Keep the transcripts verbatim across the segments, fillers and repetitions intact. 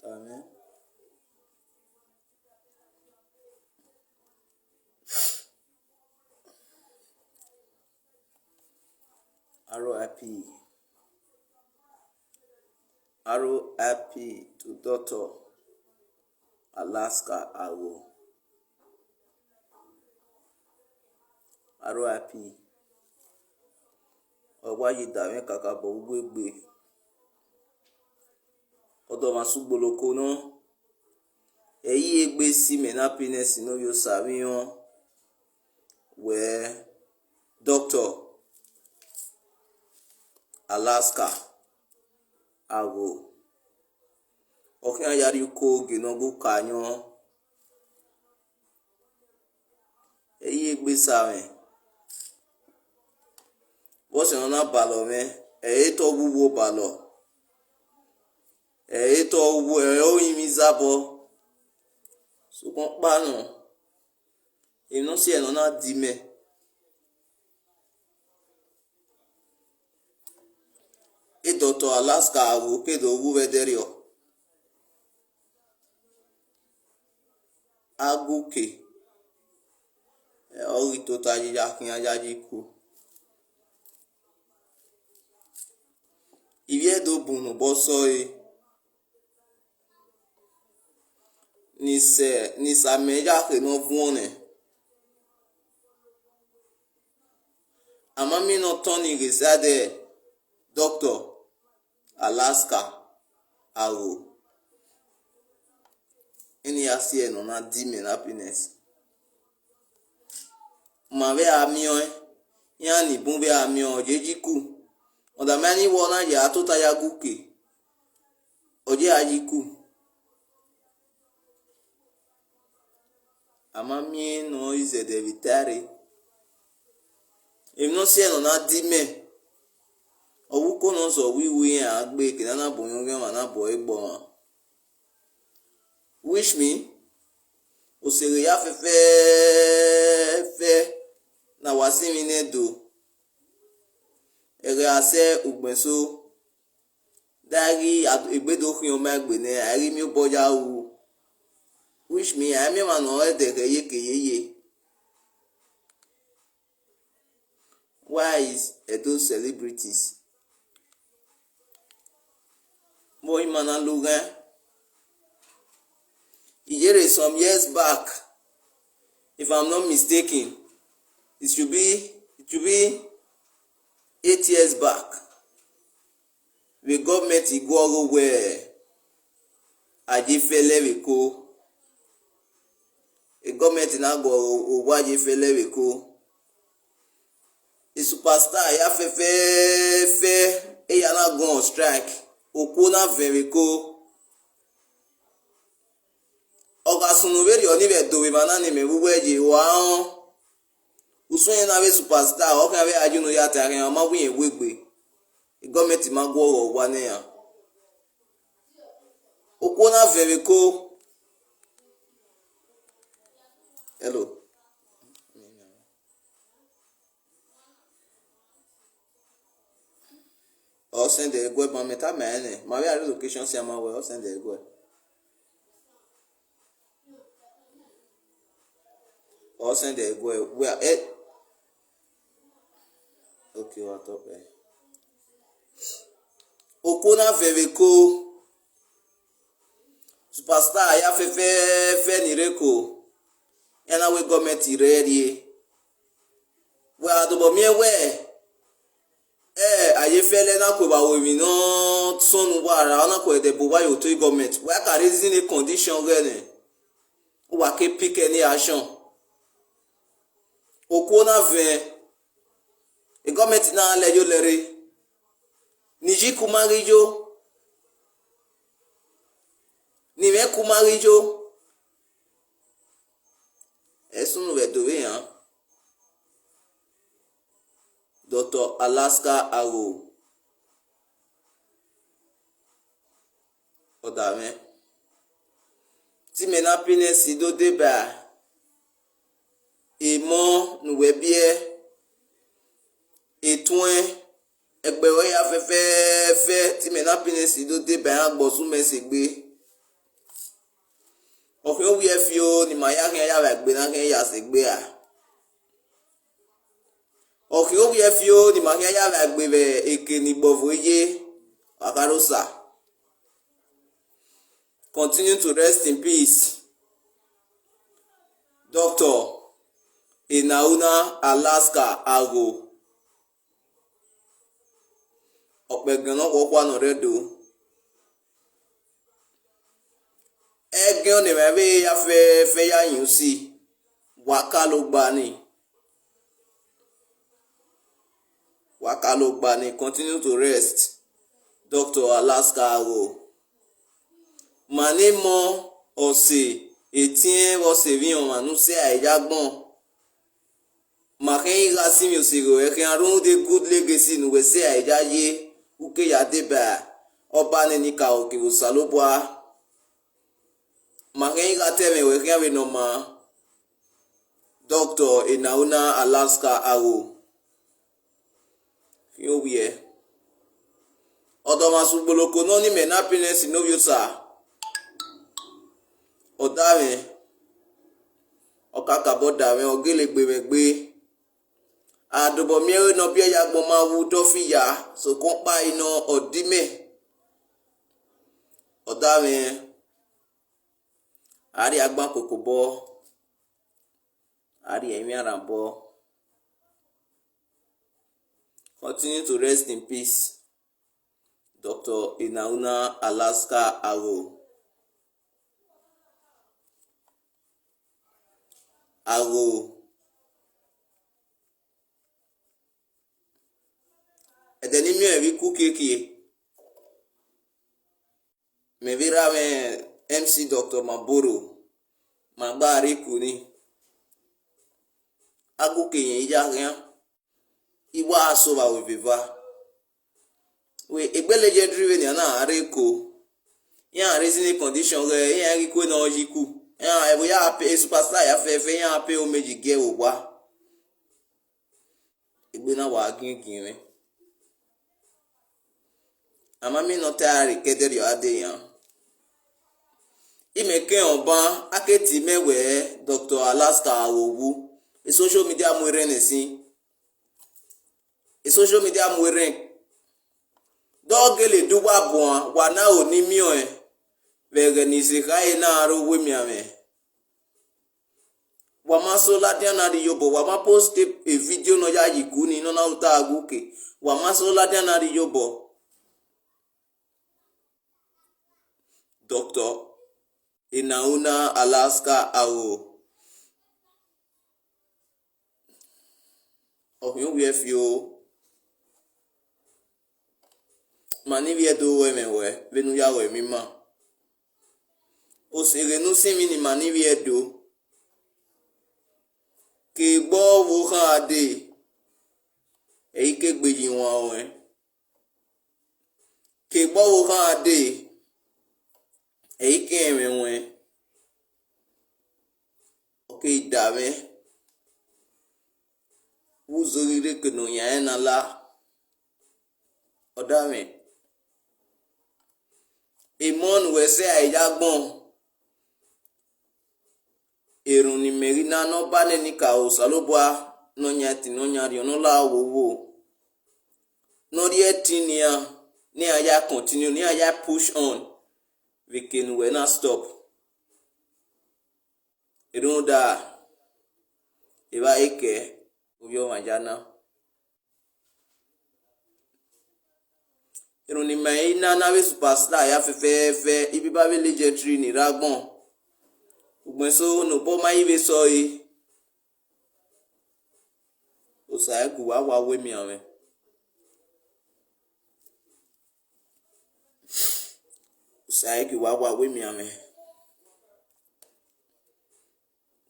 Amen. R I P. R I P to Doctor Alaska Agho. R I P. Ọ wa ye da mwẹ kakabọ uwu egbe. Ọdọ mwa sẹ ugboloko nọ, ẹ i re egbe si mẹ ne happiness ne ovbi Osa vbe irẹn wẹ Doctor Alaska Agho. Ọ khian ya rrie uko gie ne ọ gu ka ayọn. Ẹ i re egbe sa mwẹ. Vbọzẹ ne ọ na balọ mwẹ, ẹ i re te ọ wu uwu balọ. Ẹ i re te ọ wu, ẹ i re orinmwi izabọ. Sokpan ọkpa nọ, emwi ne ọ si ẹe ne ọ na di mẹ. E Doctor Alaska Agho ke do wu vbe ẹdẹrriọ. A gu ke, ọ ghi tota ye ya khian yayi ku. Ivbi Ẹdo bun ne obọ sẹ ọre, ne isẹ, ne isamẹ ya khe ne ọ vuọn nẹ. A ma miẹn ne ọ tọn ni ghe side Doctor Alaska Agho. Eni ya si ẹe ne ọ na di mẹ ne happiness. Ma vbe a miẹn ọẹn, iran ni bun vbe a miẹn ọẹn, ọ ye yi ku. Ọdama ni wẹ ọ na ya tota ya gu ke, ọ ye a yi ku. A ma miẹn ne ọ i zẹdẹ vbe ta rre. Emwi ne ọ si ẹe ne ọ na di mẹ, ọ vbe uko ne ọ zẹ wiwi iran gbe, ke ne a na bu uyọngiọn ọmwa na bu ẹre gbe ọmwa. Wish me, oseghe ya fẹfẹẹfẹ ne a wa sinmwi nẹ do. Ẹghẹ a sẹ ugbẹn so, da ghi a-, egbe do khian ma egbe nẹ, a i ghi miẹn obọ ya ru. Wish me, a i miẹn emwa ne ọ ẹdẹ ghẹ yeke yeye. Why is Edo celebrities? Vbe ima na loghan? Iyerre some years back, if I'm not mistaken, it should be, it should be eight years back. Vbe gọọmenti guọghọ wẹ a ye fẹlẹ vbe Eko. E gọọmenti na guọghọ owa ye fẹlẹ vbe Eko. E superstar ya fẹfẹẹfẹ, eya na go on strike, okuo na vẹn vbe Eko. Ọ gha sunu vberriọ ni vbe do vbe emwa na ni mẹ vbe uwu ẹre ye, wa rẹn. Usun ẹre na vbe superstar, ọ khian vbe a ye unu ya ta khian, ọ ma wẹ irẹn wegbe. E gọọmenti ma guọghọ owa ne iran. Okuo na vẹn vbe Eko. Hello. Ọ send ẹre guẹ, ma mẹ tama ẹre nẹ, ma vbe a rhie location siama wẹ, ọ send ẹre guẹ. Ọ send ẹre guẹ, wẹ ẹ. Okay, wa tọ pẹ. Okuo na vẹn vbe Eko. Superstar ya fẹfẹẹfẹ ni rre Eko, iran na wẹ gọọmenti rre rrie. Wẹ a dobọ miẹn wẹ, ẹ, a ye fẹlẹ na ku evba ru emwi ne ọ sọnnu uwa ra, ọ na ku ẹdẹ bu uwa ye otọ gọọmenti. Wẹ a ka rhie zin condition ghẹ nẹ, uwa ke pick any action. Okuo na vẹn, e gọọmenti na lẹ yo lẹre, ne iyi ku ma ghi yo, ne imẹ ku ma ghi yo. Ẹ sunu vbe Ẹdo vbe iran. Doctor Alaska Agho, ọ da mwẹ. Te imẹ ne happiness do deba emọ ne uwẹ biẹ, etuẹn, ẹgbẹe ruẹ ya fẹfẹẹfẹ, te imẹ ne happiness do deba iran, gbọzọ mẹ sẹ egbe. Khian ovbiẹ fio ne ima ya khian ya vbe egbe na khian ya sẹ egbe ra. Ọ khian ovbiẹ fio ne ima khian ya vbe egbe vbe eke ni gbọvo ye, wa kha ro sa. Continue to rest in peace, Doctor Enahuna Alaska Agho. Ọkpẹgẹn ne ọ khuọkhua ne ọ rre Ẹdo. Ẹgẹn ọnii mwẹ vbe ya fẹfẹ ya yin usi, wa ka lo gba ni. Wa ka lo gba ni, continue to rest, Doctor Alaska Agho. Ma ne mọ ọse etiẹn vbe ọse vbe ọmwa ne u sẹ a ya agbọn. Ma khẹn i gha sinmwi oseghe ruẹ khian rhunmwuda good legacy ne uwẹ sẹ a ya ye, u ke ya deba Ọba nene ka okevbe Osanobua. Ma khẹn i gha ta ẹmwẹ ruẹ khian vbene ọ maa, Doctor Enahuna Alaska Agho. Khian ovbiẹ. Ọdọmwa sẹ ugboloko nọ ne imẹ na pẹnẹsi ne ovbi Osa. Ọ da mwẹ, ọ kakabọ da mwẹ, ọ gele gbe mwẹ gbe. A dobọ miẹn ẹre ne ọ biẹ ya agbọn ma wu dọfi ya, sokpan ọkpa i nọ ọ di mẹ. Ọ da mwẹ, a rhie agban koko obọ, a rhie emwi arhan obọ. Continue to rest in peace, Doctor Enahuna Alaska Agho. Agho. Ẹdẹ ne I miẹn vbe iku kiekie, mẹ vbe rra mwẹ M C Doctor Maboro, ma gba rre iku ni. A gu ke yẹn iya khian, I wa so vbe aro vbe eva. Wẹ egbe legendary vbenian na rre Eko, iran rre zẹ ne condition ghẹ iran ghi kue ne ọ yi iku, iran ẹvbo ya pay, superstar ya fẹfẹ, iran pay homage gie vbe owa. Egbe na wa giẹngiẹn mwẹ. A ma miẹn ne ọ ta ẹre ke ẹdẹrriọ a de yan. Imẹ ke rẹn ọban, a ke tie mẹ wẹ Doctor Alaska Agho wu. E social media mu erhẹn nẹ sin. E social media mu erhẹn. De ọ gele do uwa buan, wa na aro ne I miẹn ọẹn vbe ẹghẹ ne I sẹ ekhare na aro uwu emianmwẹ. Wa ma sẹ ladian na rre iyobọ, wa ma post e video ne ọ ya ye iku ni ne ọ na ru ta gu ke, wa ma sẹ ladian na rre iyobọ. Doctor Enahuna Alaska Agho. Ọ khian ovbiẹ fio. Ma ne ivbi Ẹdo ru ẹmwẹ ruẹ vbene u ya ru ẹmwẹ ima. Oseghe ne u sinmwi ne ima ne ivbi Ẹdo, ke egbe ọvbokhan dee, ẹ i ke gbe ye iwan ruẹn. Ke egbe ọvbokhan dee, ẹ i ke rẹn ẹmwẹ ruẹn. Ọ keghi da mwẹ vbe uzo ghi rre eke ne ọ yan ẹn na la. Ọ da mwẹ, emọ ne uwẹ sẹ a ya agbọn, erhunmwu ne imẹ ghi na ne Ọba nene ka Osanobua ne ọ yan ẹtin ne ọ yan rhiọn ne ọ la vbe owo, ne ọ rhie ẹtin nian, ne iran ya continue, ne iran ya push on vbe eke ne uwẹ na stop. Rhunmwuda evba ẹre kẹ ovbi ọmwa ya na. Erhunmwu ne ima i na ne avbe superstar ya fẹfẹfẹ, ibiba avbe legendary ni rre agbọn. Ugbẹn eso ne obọ ma i vbe sẹ ọre, Osa i gu uwa wa wu emianmwẹ. Osa i gu uwa wa wu emianmwẹ.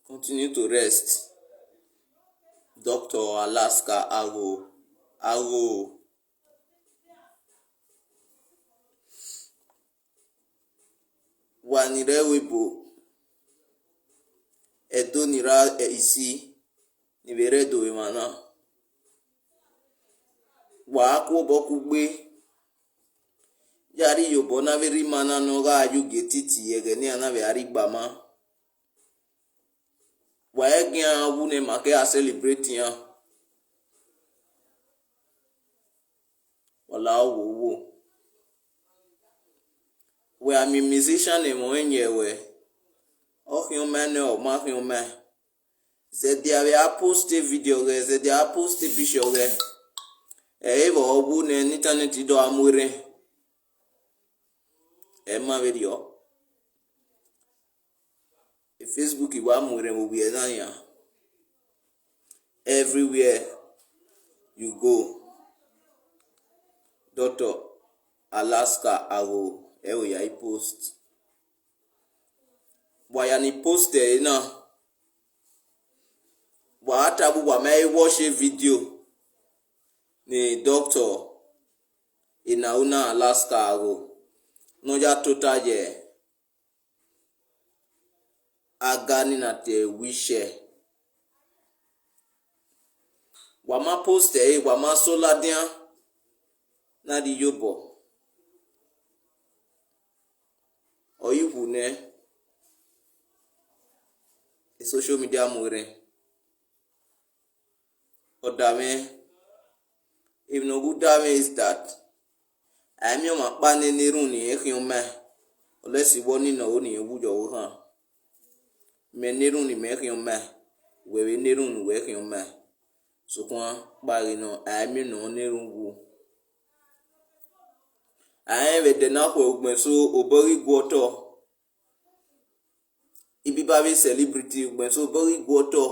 Continue to rest. Doctor Alaska Agho, Agho. Wa ni rre ẹvbo ebo, Ẹdo ni ra isi, ni vbe rre Ẹdo vbe emwa na. Wa ku obọ kugbe, ya rri iyobọ na vbe rre ima na ne ọ gha ye ugie titi ẹghẹ ne iran na vbe a rri igbama. Wa i gian wu ne ma ke a celebrate iran. Wa la wo wo. Wẹ a miẹn musician ne ẹmwẹ ọnrẹn yẹn wẹ, ọ khian ọmaẹn nẹ, ọ ma khian ọmaẹn. Zẹdẹ avbe a post video ghẹ, zẹdẹ a post picture ghẹ, ẹ i re vbe ọ wu ne internet do a mu erhẹn. Ẹ ma vberriọ. Facebook wa mu erhẹn vbe ovbi ẹzan nian. Everywhere you go, Doctor Alaska Agho, ẹ i re ya i post. Wa ya ni post ẹre na, wa gha tama uwa ma i watch video ne Doctor Enauna Alaska Agho ne ọ ya tota ye aga ni na te wheelchair. Wa ma post ẹre, wa ma so ladian na rhie iyobọ. Ọ i wu nẹ, social media mu erhẹn. Ọ da mwẹ, emwi ne ọ gu da mwẹ is that, a i miẹn ọmwa ọkpa ne ne erhunmwu ne irẹn khian ọmaẹn, unless wẹ ọnii ne ọ ru ne irẹn wu ye ọvbokhan. Mẹ ne erhunmwu ne imẹ khian ọmaẹn, wẹ vbe ne erhunmwu ne uwẹ khian ọmaẹn. Sokpan kpaeghe nọ, a i miẹn ne ọ na erhunmwu wu. A rẹn vbe ẹdẹ na khuẹ ugbẹn, so obọ ghi gu otọ. Ibiba vbe celebrity ugbẹn, so obọ ghi gu otọ.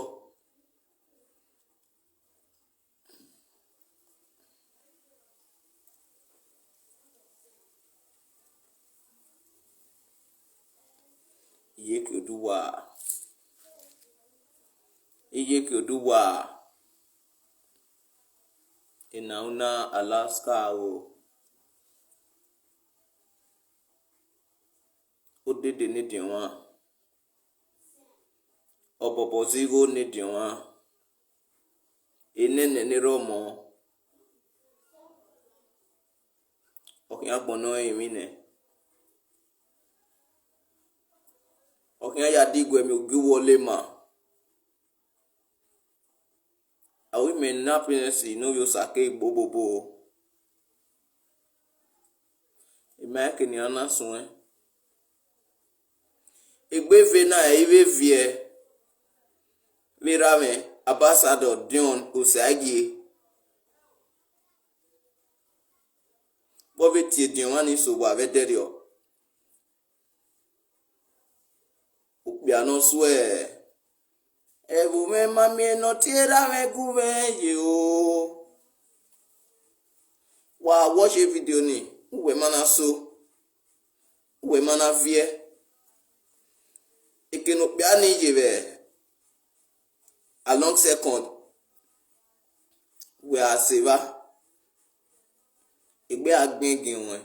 Iyeke Oduwa, Iyeke Oduwa, Enauna Alaska o. Odede ne diọn mwa, ọbọbọ zẹ igho ne diọn mwa, enẹnẹ ne rre ọmọ, ọ khian gbọnnọ emwi nẹ, ọ khian ya diguẹ miẹn ogie uwu ọlema. Avbe imẹ ne apẹrẹnsi ne ovbi Osa ke gbe obobo, I ma ke nian na suẹn. Egbe eve na ẹ i vbe viẹ vbe erha mwẹ, Ambassador Dion Osagie, vbe ọ vbe tie ediọn mwa ni sẹ owa vbe ẹdẹrriọ. Okpia ne ọ suẹ, ẹvbo mwẹ ma miẹn ne ọ tie erha mwẹ gu mwẹ ye o. Wa watch video ni, uwẹ ma na so, uwẹ ma na viẹ. Eke ne okpia ni ye vbe along second, wẹ a sẹ evba, egbe a gbẹn gie ruẹn.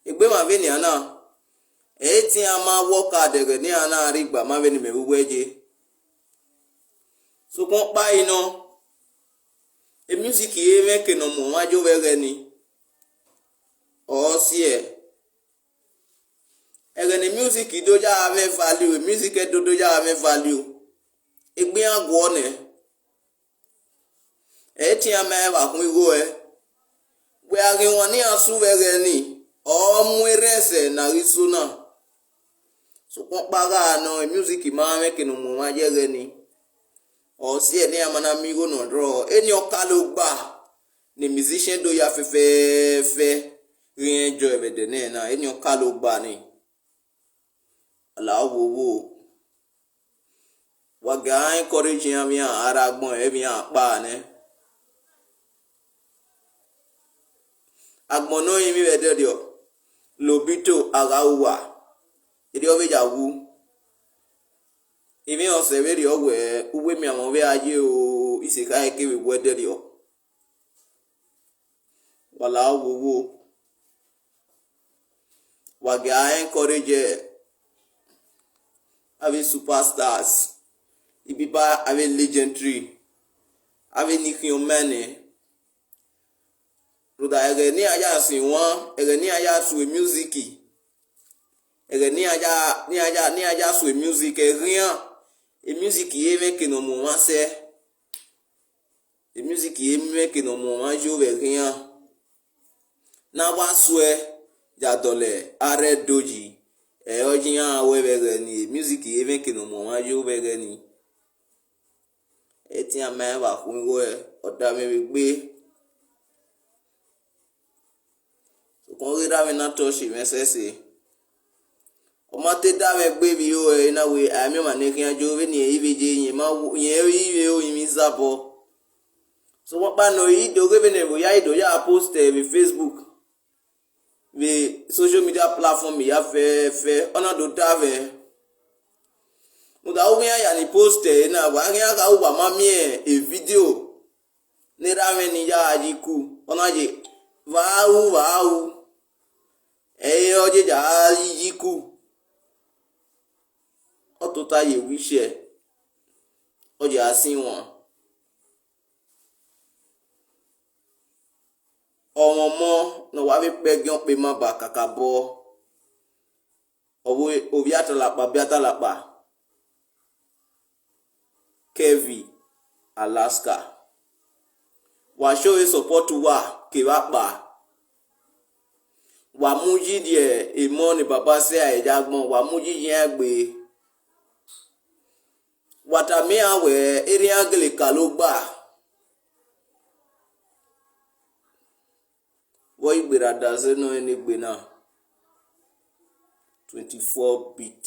Egbe ma vbe nian na, ẹ i te iran ma work hard ẹghẹ ne iran na rre igba ma vbe ne imẹ vbe uwu ẹye. Sokpan ọkpa i nọ, music i re mwẹ eke ne ọ mu ọmwa yo vbe ẹghẹ ni, ọ siẹ. Ẹghẹ ne music do ya mwẹ value, music Ẹdo do ya mwẹ value, egbe iran guọ nẹ. Ẹ i te iran ma vbe khuan igho ẹre. Wẹ a ghi wan ne iran su vbe ẹghẹ ni, ọ mu erhẹn sẹ ne a ghi so na. Sokpan ọkpa gha nọ, music ma mwẹ eke ne ọ mu ọmwa ye ẹghẹ ni. Ọ siẹ ne iran ma na miẹn igho ne ọ rrọọ. Eni ọ kalo gba ne musician do ya fẹfẹẹfẹ ghi enjoy vbe ẹdẹ nẹ na, eni ọ kalo gba ni. Ala wo wo. Wa gha encourage iran vbe iran a rre agbọn, ẹ vbe iran kpa nẹ. Agbọn ne ọ rinmwi vbe ẹdẹrriọ, Lobito Agha Uwa, erriọ vbe ya wu. Emwi ọsẹ vberriọ wẹ, uwu emianmwẹ ọ vbe a ye o, isekhae kevbe wu ẹdẹrriọ. Wa la wo wo. Wa gha encourage avbe superstars, ibiba avbe legendary, avbe ni khian mẹ nẹ. Rhunmwuda ẹghẹ ne iran ya sẹ iwan, ẹghẹ ne iran ya sue music, Ẹghẹ ne iran ya, ne iran ya, ne iran ya so music ẹghian, music ye mwẹ eke ne ọ mu ọmwa sẹ. Music ye mwẹ eke ne ọ mu ọmwa yo vbe ẹghian. Ne a wa suẹ ya dọlọ arre do yi, ẹre ọ ye iran wẹ vbe ẹghẹ ni, music ye mwẹ eke ne ọ mu ọmwa yo vbe ẹghẹ ni. Etian ma rẹn vbe akhuẹn igho, ọ da mwẹ vbe egbe. Sokpan ọ ghi rre avbe na touch mwẹ ẹsẹse. Ọ ma te da mwẹ egbe vbe iro ẹre na wẹẹ, a miẹn ọmwa ne khian yo vbene irẹn i vbe ye, irẹn ma wo, irẹn i vbe ro emwi izabọ. Sokpan ọkpa nọ, I do ghe vbene vbe ya, I do ya post ẹre vbe Facebook, vbe social media platform ya fẹfẹ, ọ na do da mwẹ. Rhunmwuda, uwu iran ya ni post ẹre na, wa khian gha, uwa ma miẹn e video ne erha mwẹ ni ya gha yi ku, ọ na ye vbe a ru, vbe a ru, ẹre ọ ye ya gha yi ku, ọ tota ye wheelchair, ọ ye gha sin wan. Ọmwa ọmọ ne ọ wa vbe kpẹgiẹn ọkpa ema ba kakabọ, ọ vbe ovbi Atalakpa, ovbi Atalakpa, Kevin Alaska. Wa show support uwa kevbe akpa. Wa mu yi rhie emọ ne baba sẹ ẹre ya agbọn, wa mu yi ye iran egbe. Wa tama iran wẹẹ, erha iran gele ka logba. Vbe ọ ghi gberra da zẹ nọ ne egbe na, twenty-four beat.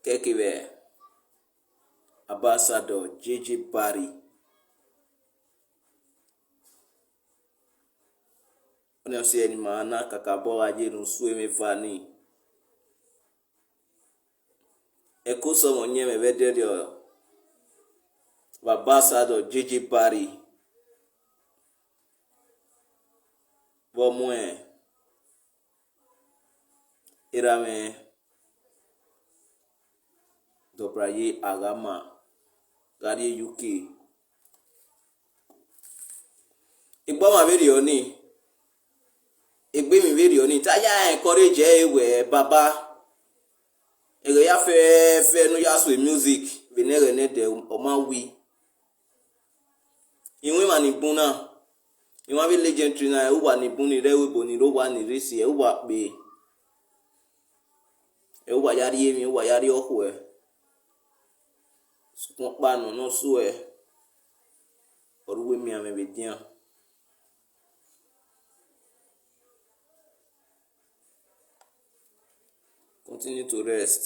Kẹkevbe Ambassador J J Barry, ọnii ọ si ẹre ne ima na kakabọ gha ye ne usu mwẹ eva nii. Ẹko sẹ ọmọ ọyẹnmwẹ vbe ẹdẹrriọ vbe Ambassador J J Barry vbe ọ mu erha mwẹ Dọbraye Aghama gha rrie U K. Egbe ọmwa vberriọ nii, egbe emwi vberriọ nii, te a ya encourage ẹre wẹẹ, baba, ẹghẹ ya fẹfẹ ne u ya so music vbe ne ẹghẹ nẹdẹ, ọ ma wi. Iwinna ni bun na, iwinna vbe legendary na, ẹ uwa ni bun ni rre ẹvbo ebo ni rre owa ni rre isi, ẹ uwa kpe, ẹ uwa ya rrie emwi, uwa ya rrie ọkhuẹ. Sokpan ọkpa nọ ne ọ suẹ, ọ re uwu emianmwẹ vbe edian. Continue to rest,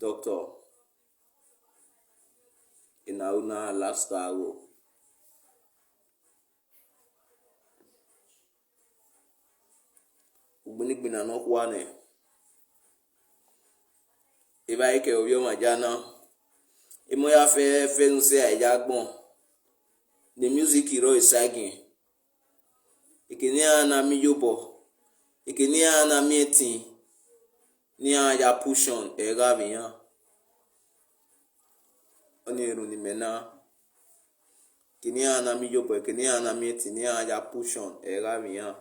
Doctor Enahuna Alaska Agho. Ugbinna ugbinna nọkhua nẹ, evba i ke ovbi ọmwa ya na, emọ ya fẹfẹ ne u sẹ ẹre ya agbọn, ne music rrọọ esagiẹn. Eke ne iran na miẹn iyobọ, eke ne iran na miẹn ẹtin, ne iran ya push on, ẹ gha vbe iran. Ọnii erhunmwu ne imẹ na. Eke ne iran na miẹn iyobọ, eke ne iran na miẹn ẹtin, ne iran ya push on, ẹ gha vbe iran.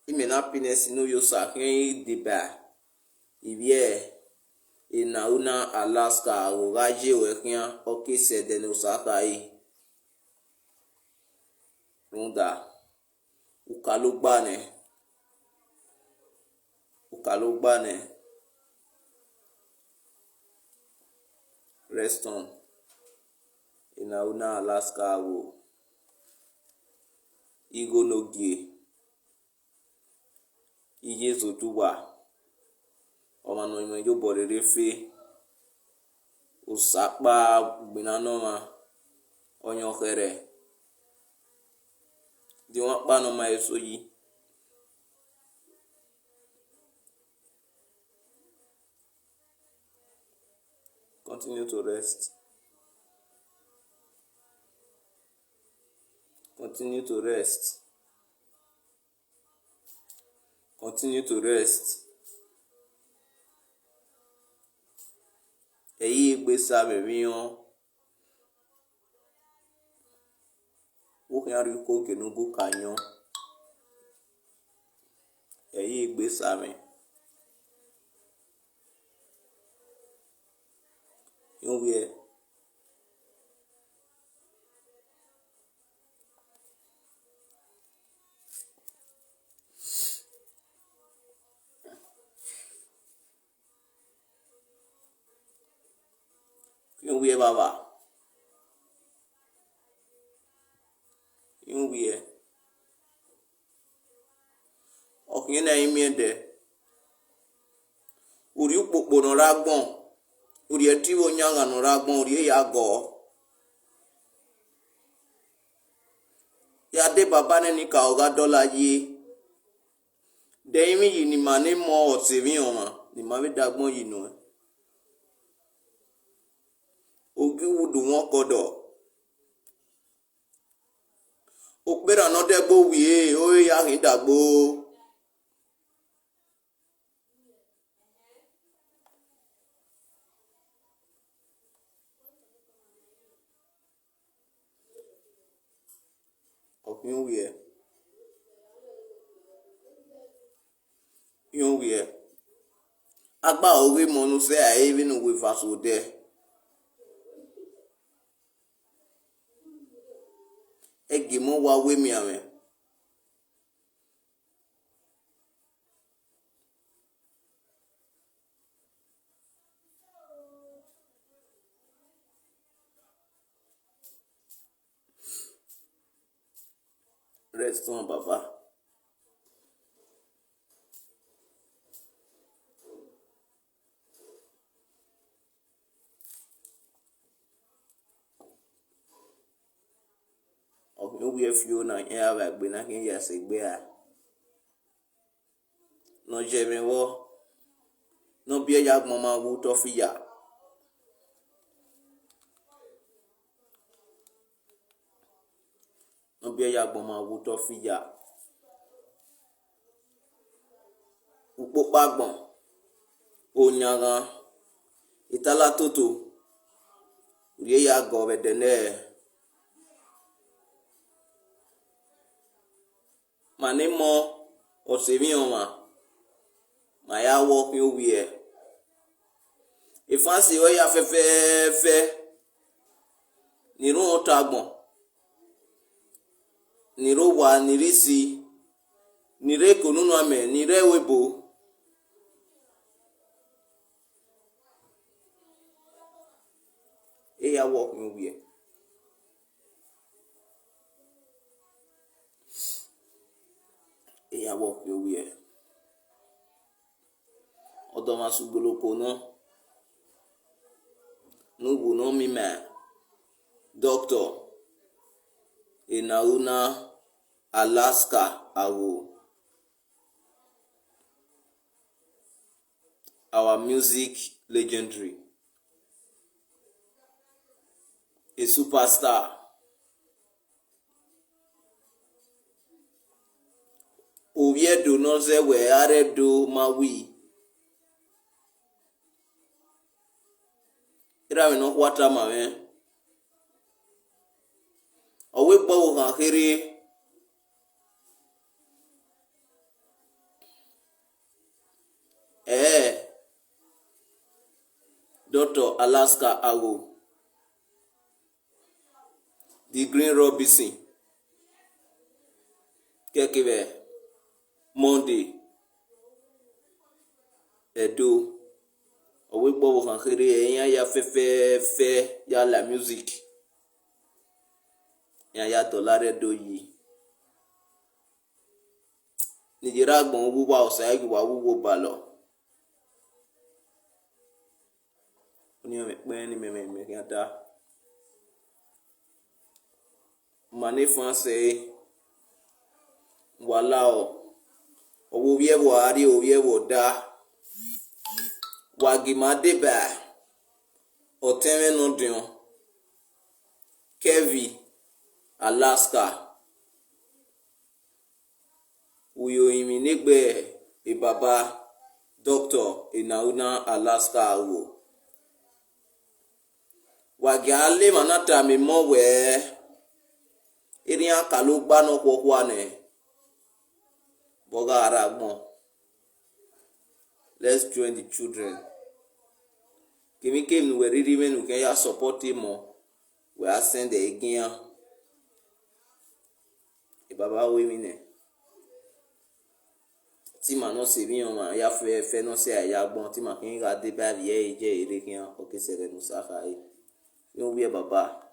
Imẹ na happiness ne Osa khian i deba ivbi Enahuna Alaska Agho gha ye ruẹ khian, ọ ke sẹ ẹdẹ ne Osa khare. Rhunmwuda, u ka logba nẹ, u ka logba nẹ. Rest on, Enahuna Alaska Agho, igho ne ogie, iye zẹ oduwa, ọmwa ne ọ mwẹ iyobọ rere fe, Osa kpa ugbinna ne ọmwa, ọyẹn ọkhẹrhẹ, dinmwi ọkpa ne ọ ma eso yi. Continue to rest. Continue to rest. Continue to rest. Ẹ i re egbe sa vbe emwi họn. Wo khian rhie uko gie ne u gu ka yọn. egbe sa mwẹ. Iyẹn ovbiẹ. Iyẹn ovbiẹ vbavba. Iyẹn ovbiẹ. Ọ khian ne a i miẹn dẹ. Urrie ukpokpo ne ọ rre agbọn, urrie ẹtin vbe oyanghan ne ọ rre agbọn, urrie ya gọọ. Ya de baba nẹ ne ka ọ gha dọla ye. De ẹrinmwi yi ne ima ne mọ ọse emwi ọmwa ne ima vbe dagbọn yi nuẹn. Ogiuwudu wọn ọkọdọ. Okperha ne ọ dẹgbe owie, ọre ya khin dagbo. Ọ khian ovbiẹ. Iyẹn ovbiẹ. Agba ọghe emọ ne usẹ a re vbene uwu eva so odẹ. Ẹgie emọ wa wu emianmwẹ. Rest on, Baba. Ọ khian ovbiẹ fioo na, iran ya vbe egbe na khian ya sẹ egbe ra. Ne ọ ye mwẹ vbọ, ne ọ biẹ ya agbọn ma wu otọ fi ya. Ne ọ biẹ ya agbọn ma wu otọ fi ya. Ukpokpo agbọn, oyanghan, itala toto, urrie ya gọọ vbe ẹdẹ nẹ. Ma ne mọ ọse emwi ọmwa, ma ya wọ khian ovbiẹ. Efansi ọre ya fẹfẹẹfẹ, ne irun ọta agbọn, ne irun owa, ne irun isi, ne irun eko ne unu amẹ, ne irun ẹvbo ebo. E ya wọ khian ovbiẹ. E ya wọ khian ovbiẹ. Ọdọmwasu gboloko nọ, ne uwu nọ miẹn ima, Doctor Enaruna Alaska Agho, our music legendary, a superstar. Ovbi Ẹdo ne ọ zẹ wẹ a rre Ẹdo ma wi. Erha mwẹ ne ọ khua tama mwẹ, ọ wẹ kpọvbokhan kherhe. Ẹẹ, Doctor Alaska Agho, The Green Robinson, kẹkevbe Monday, Ẹdo, ọ wẹ kpọvbokhan kherhe, iran ya fẹfẹẹfẹ ya la music, iran ya dọlọ rre Ẹdo yi. Ne I ye rre agbọn uwu uwa, Osa i ghi wa wu uwu obalọ. Ọnii ọmwa ẹkpẹn ne imẹ, imẹ, imẹ khian ta. Ma ne fan sẹ ẹre, wa la ọ, ọ wẹ ovbi ẹvbo a rrie, ovbi ẹvbo da. Wa gie ima deba ọtẹn mwẹ ne ọdiọn, Kevin Alaska. Uyorinmwi ne egbe e baba Doctor Enaruna Alaska Agho. Wa gia la emwa na tama imẹ wẹẹ, erha iran ka la ogba ne ọ khuọkhua nẹ, vbe ọ gha rre agbọn. Let's join the children. Kemwikemwi ne uwẹ rhirhi mwẹ ne u khian ya support emọ, wẹ a send ẹre gie iran. Baba ru emwi nẹ. Te ima ne ọ sẹ emwi ọmwa ya fẹ fẹ ne ọ sẹ a ya gbọn, te ima khian gha deba vbe ẹre ye ẹre rre khian, ọ ke sẹ ẹghẹ ne Osa khare. Ne u wiẹ baba.